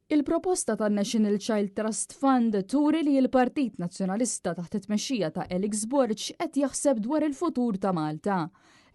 Il-proposta tan-National Child Trust Fund turi li l-Partit Nazzjonalista taħt it-tmexxija ta' Alex Borg qed jaħseb dwar il-futur ta' Malta.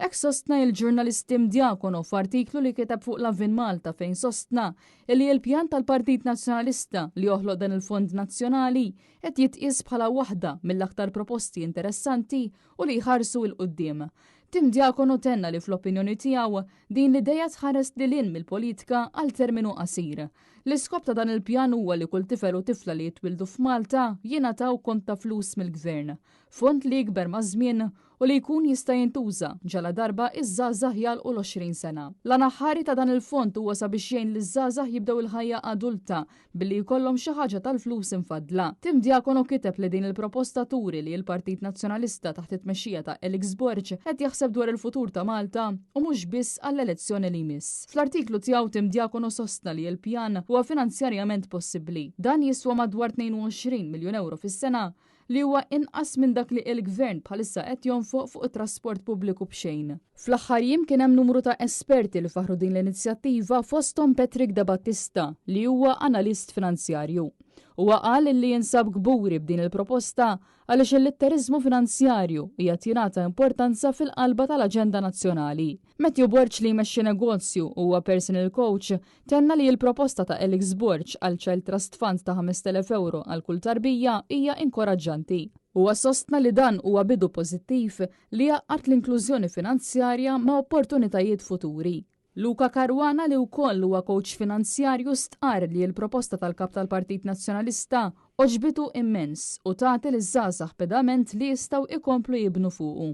Hekk sostna il-ġurnalist Tim Diacono f'artiklu li kiteb fuq Lovin Malta fejn sostna li l-pjan tal-Partit Nazzjonalista li joħloq dan il-Fond Nazzjonali qed jitqies bħala waħda mill-aktar proposti interessanti u li jħarsu 'l quddiem. Tim Diacono tenna li fl-opinjoni tiegħu din l-ideja tħares lil hinn mill-politika għal terminu qasir. L-iskop ta' dan il-pjan huwa li kull tifel u tifla li jitwildu f'Malta jingħataw kont ta' flus mill-gvern, fond li jikber maż-żmien u li jkun jista' jintuża ġala darba iż-żgħażagħ jagħlqu l-20 sena. L-għan aħħari ta' dan il-fond huwa sabiex jgħin liż-żgħażagħ jibdew il-ħajja adulta billi jkollhom xi ħaġa tal-flus imfaddla. Tim Diacono kiteb li din il-proposta turi li l-Partit Nazzjonalista taħt it-tmexxija ta' Alex Borg qed jaħseb dwar il-futur ta' Malta u mhux biss għall-elezzjoni li jmiss. Fl-artiklu tiegħu Tim Diacono sostna li l-pjan huwa finanzjarjament possibbli. Dan jiswa madwar 22 miljun ewro fis-sena li huwa inqas minn dak li il-Gvern bħalissa qed jonfoq fuq it-trasport pubbliku b'xejn. Fl-aħħar jiem kien hemm numru ta' esperti li faħru din l-inizjattiva fosthom Patrick Debattista li huwa analist finanzjarju. Huwa qal li jinsab kburi b'din il-proposta għaliex il-litteriżmu finanzjarju qiegħed jingħata importanza fil-qalba tal-aġenda nazzjonali. Matthew Borg li jmexxi negozju u huwa personal coach tenna li l-proposta ta' Alex Borg għal Child Trust Fund ta' 5,000 ewro għal kull tarbija hija inkoraġġanti. Huwa sostna li dan huwa bidu pożittiv li jgħaqqad l-inklużjoni finanzjarja ma' opportunitajiet futuri. Luca Caruana li wkoll huwa coach finanzjarju stqarr li l-proposta tal-Kap tal-Partit Nazzjonalista għoġbitu immens u tagħti liż-żgħażagħ pedament li jistgħu ikomplu jibnu fuqu.